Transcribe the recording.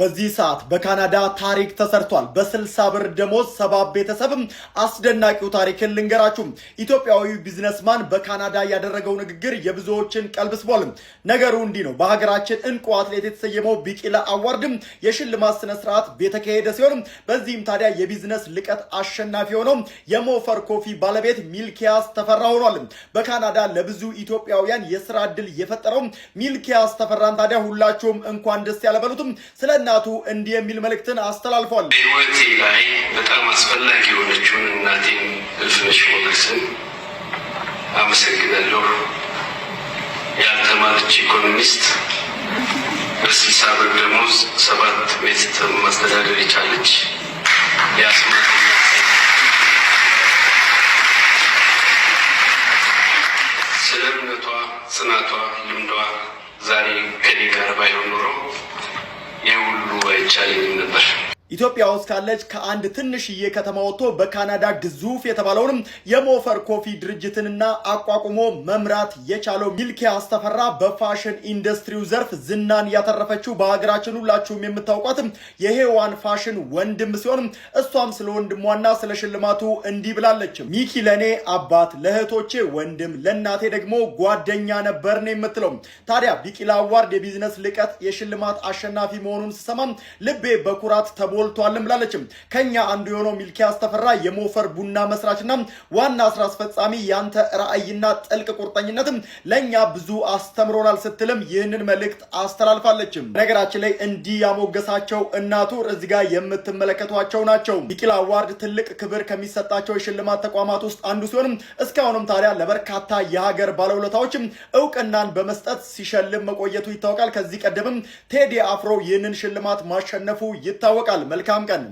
በዚህ ሰዓት በካናዳ ታሪክ ተሰርቷል። በ60 ብር ደሞዝ 70 ቤተሰብም። አስደናቂው ታሪክን ልንገራችሁ። ኢትዮጵያዊ businessman በካናዳ ያደረገው ንግግር የብዙዎችን ቀልብ ስቧል። ነገሩ እንዲህ ነው። በሀገራችን እንቁ አትሌት የተሰየመው ቢቂላ Award ም የሽልማት ስነስርዓት የተካሄደ ሲሆን በዚህም ታዲያ የቢዝነስ ልቀት አሸናፊ የሆነው የሞፈር Coffee ባለቤት ሚልኪያስ ተፈራ ሆኗል። በካናዳ ለብዙ ኢትዮጵያውያን የስራ ዕድል የፈጠረው ሚልኪያስ ተፈራን ታዲያ ሁላችሁም እንኳን ደስ ያለ በሉትም። ስለ እናቱ እንዲህ የሚል መልእክትን አስተላልፏል። በሕይወቴ ላይ በጣም አስፈላጊ የሆነችውን እናቴን እልፍነሽ ሞገስን አመሰግናለሁ። ያልተማረች ኢኮኖሚስት፣ በ60 ብር ደሞዝ ሰባት ቤተሰብ ማስተዳደር የቻለች የአስማተኛ፣ ስለ እምነቷ፣ ጽናቷ፣ ልምዷ ዛሬ ከኔ ጋር ባይሆን ኖሮ ይህ ሁሉ አይቻለኝም ነበር። ኢትዮጵያ ውስጥ ካለች ከአንድ ትንሽዬ ከተማ ወጥቶ በካናዳ ግዙፍ የተባለውንም የሞፈር Coffee ድርጅትንና አቋቁሞ መምራት የቻለው ሚልኪያስ ተፈራ በፋሽን ኢንዱስትሪው ዘርፍ ዝናን ያተረፈችው በሀገራችን ሁላችሁም የምታውቋት የሄዋን ፋሽን ወንድም ሲሆን እሷም ስለ ወንድሟና ስለ ሽልማቱ እንዲህ ብላለች። ሚኪ ለእኔ አባት፣ ለእህቶቼ ወንድም፣ ለእናቴ ደግሞ ጓደኛ ነበር ነው የምትለው። ታዲያ ቢቂላ Award የቢዝነስ ልቀት የሽልማት አሸናፊ መሆኑን ስሰማም ልቤ በኩራት ተሞልቷልም ብላለችም። ከኛ አንዱ የሆነው ሚልኪያስ ተፈራ የሞፈር ቡና መስራችና ዋና ስራ አስፈጻሚ፣ ያንተ ራዕይና ጥልቅ ቁርጠኝነትም ለእኛ ብዙ አስተምሮናል ስትልም ይህንን መልእክት አስተላልፋለችም። ነገራችን ላይ እንዲህ ያሞገሳቸው እናቱ እዚህ ጋር የምትመለከቷቸው ናቸው። ቢቂላ Award ትልቅ ክብር ከሚሰጣቸው የሽልማት ተቋማት ውስጥ አንዱ ሲሆንም እስካሁንም ታዲያ ለበርካታ የሀገር ባለውለታዎችም እውቅናን በመስጠት ሲሸልም መቆየቱ ይታወቃል። ከዚህ ቀደምም ቴዲ አፍሮ ይህንን ሽልማት ማሸነፉ ይታወቃል። መልካም ቀን።